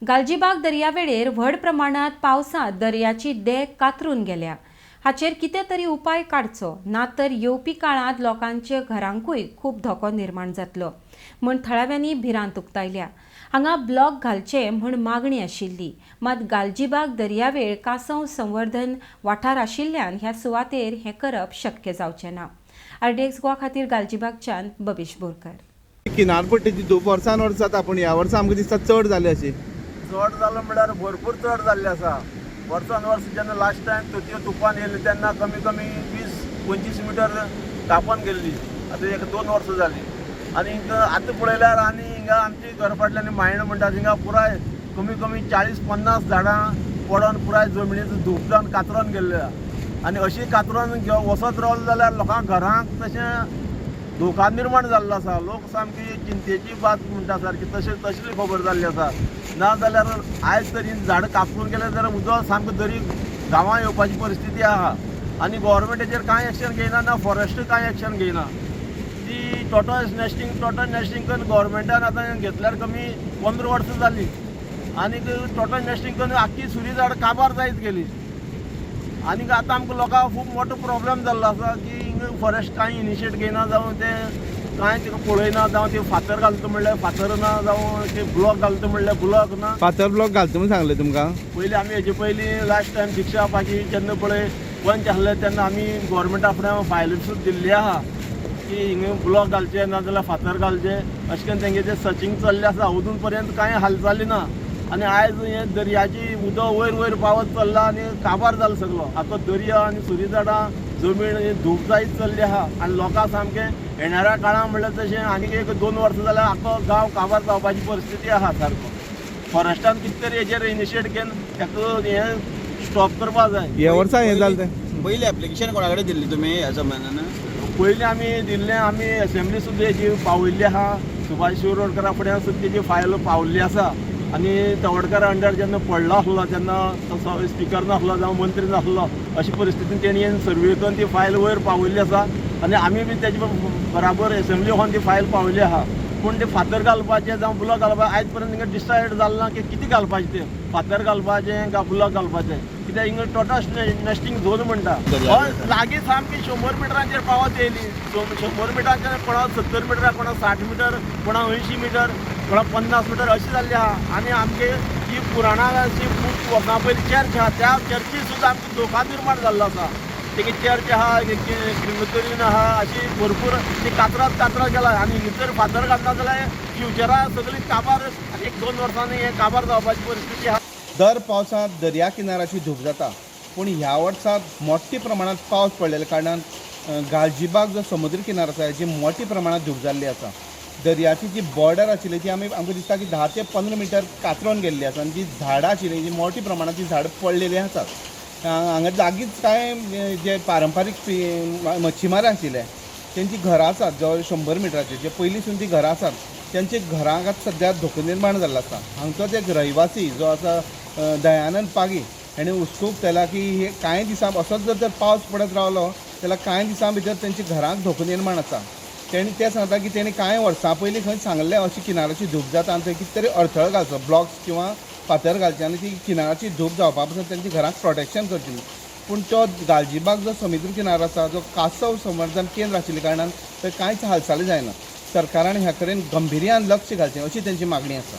गालजीबाग दर्यावेळेर व्हड प्रमाणात पावसांत दर्याची देग कातरून गेल्या. हाचेर कितें तरी उपाय काडचो, ना तर येवपी काळांत लोकांच्या घरांकूय खूब धोको निर्माण जातलो म्हूण थळाव्यांनी भिरांत उक्तायल्या. हांगा ब्लॉक घालचे म्हूण मागणी आशिल्ली, मात गालजीबाग दर्यावेळ कांसव संवर्धन वाठार आशिल्ल्यान ह्या सुवातेर हें करप शक्य जावचें ना. आरडीएक्स गोवा खातीर गालजीबागच्यान बबीश बोरकर. किनारपट्टीची धूप वर्सान वर्स जाता, पूण ह्या वर्सा आमकां दिसता चड जाली अशी. चड जालो म्हणल्यार भरपूर चड जाल्ले आसा. वर्सान वर्स जेन्ना लास्ट टायम तोतयो तुफान येयलें तेन्ना कमी कमी 20-25 मिटर कापोन गेल्ली. आतां एक 2 वर्सां जालीं. आनी आतां पळयल्यार आनी हिंगा आमची घर फाटल्यान मायण म्हणटा थिंगा पुराय कमी कमी 40-50 झाडां पडोन पुराय जमनीचो धूप जावन कातरोन गेल्ले आहा. आनी अशी कातरोन वचत रावलो जाल्यार लोकांक घरांक तशें धोका निर्माण जाल्लो आसा. लोक सामकी चिंतेची बात म्हणटा सारकी तशें तसली खबर जाल्ली आसा. ना जाल्यार आयज तरी झाडां कापून गेले जाल्यार उदक सामकें दरी गांवां येवपाची परिस्थिती आहा. आनी गोवोरमेंटाचेर कांय एक्शन घेयना, ना फॉरेस्ट कांय एक्शन घेयना. ती टॉर्टॉयज नेस्टिंग करून गोवोरमेंटान आतां घेतल्यार कमी 15 वर्सां जालीं. आनी टॉर्टॉयज नेस्टिंग करून आख्खी सुरी झाड काबार जायत गेली. आनी आतां आमकां लोकांक खूब मोठो प्रॉब्लेम जाल्लो आसा की हिंगा फॉरेस्ट कांय इनिशिएट घेयना, जावं ते कांय ताका पळयना, जावं ते फातर घालता म्हणल्यार फातर ना, जावं ते ब्लॉक घालता म्हणल्यार ब्लॉक ना. फातर ब्लॉक घालता म्हणून सांगलें तुमकां. पयलीं आमी हेजे पयलीं लास्ट टायम शिक्षा पाजी जेन्ना पळय पंच आसले तेन्ना आमी गोवोरमेंटा फुडें फायल सुद्दां दिल्ली आहा की हिंगा ब्लॉक घालचे ना जाल्यार फातर घालचे अशें करून तेंगे तें सर्चिंग चल्लें आसा. अजून पर्यंत कांय हालचाली ना. आनी आयज हें दर्याची उदक वयर वयर पावत चल्ला आनी काबार जालो सगलो आतां दर्या आनी सुरी झाडां जमीन ही धूप जायत चल्ली आहा. आनी लोकांक सामकें येणाऱ्या काळां म्हणल्यार तशें आनीक 1-2 वर्सां जाल्यार आख्खो गांव काबार जावपाची परिस्थिती आहा सारको. फॉरेस्टान कितें तरी हेजेर इनिशिएट घेवन ताका हें स्टॉप करपा जाय. ह्या वर्सा हें जालें तें. पयली एप्लिकेशन कोणा कडेन दिल्ली तुमी ह्या संबंदान? पयलीं आमी दिल्लें, आमी एसेंब्ली सुद्दां हेजी पावयल्ली आहा. सुभाष शिरोडकरा फुडें सुद्दां तेजी फायल पावल्ली आसा. आनी तवडकर अंडर जेन्ना पडलो आसलो तेन्ना तसो स्पिकर नासलो जावं मंत्री नासलो अशी परिस्थितीन तेणी सर्वे करून ती फायल वयर पावयल्ली आसा. आनी आमी बी तेजे बराबर एसेंब्ली वचोन ती फायल पावयल्ली आहा. पूण ते फातर घालपाचें जावं ब्लॉक घालपाचें आयज पर्यंत हिंगा डिसायड जालें ना की कितें घालपाचें, तें फातर घालपाचें काय ब्लॉक घालपाचें. कित्याक हिंगा टोटल नेस्टिंग झोन म्हणटा. हय, लागीं सामकी 100 मिटरांचेर पावत येयली. 100 मिटरांचेर कोणा 70 मिटरां, कोणा 60 मिटर, कोणा 80 मिटर, कोणा 50 मिटर अशी जाल्ली आहा. आनी आमगे जी पुराणां अशी खूब वर्सां पयलीं चर्च आहा त्या चर्ची सुद्दां आमकां धोका निर्माण जाल्लो आसा. तेगे चर्च आहा, क्रिमितोरीन आहा, अशी भरपूर ती कातरात कातरात गेला. आनी हिंगासर फातर घालना जाल्यार फ्युचरा सगळी काबार 1-2 वर्सांनी हें काबार जावपाची परिस्थिती आहा. दर पावसांत दर्या किनाराची धूप जाता, पूण ह्या वर्सा मोठ्या प्रमाणांत पावस पडलेल्या कारणान गालजीबाग जो समुद्र किनार आसा हेची मोठ्या प्रमाणांत धूप जाल्ली आसा. दर्याची जी बॉर्डर आशिल्ली ती आमकां दिसता की 10 ते 15 मिटर कातरून गेल्ली आसा आनी जी झाडां आशिल्ली जी मोठ्या प्रमाणांत ती झाडां पडलेली आसात. हांगा लागींच कांय जे पारंपारीक मच्छीमार आशिल्ले तेंची घरां आसात जवळ 100 मिटराचेर, जे पयलींसून ती घरां आसात तेंच्या घरांक आतां सद्या धोको निर्माण जाल्लो आसा. हांगचोच एक रहिवासी जो आसा दयानंद पागी हेणें हुस्को उक्तायला की हे कांय दिसां असोच जर तर पावस पडत रावलो जाल्यार कांय दिसां भितर तेंच्या घरांक धोको निर्माण आसा. तेणी ते सांगता की तेणी कांय वर्सां पयलीं खंय सांगलें अशी किनाराची धूप जाता आनी थंय कितें तरी अडथळो घालचो, ब्लॉक्स किंवा फातर घालचे आनी ती किनाराची धूप जावपा पासून तेंच्या घरांक प्रोटेक्शन करचें. पूण तो गालजीबाग जो समुद्र किनारो आसा जो कासव संवर्धन केंद्र आशिल्ल्या कारणान थंय कांयच हालचाली जायना. सरकारान ह्या कडेन गंभिर्यान लक्ष घालचें अशी तेंची मागणी आसा.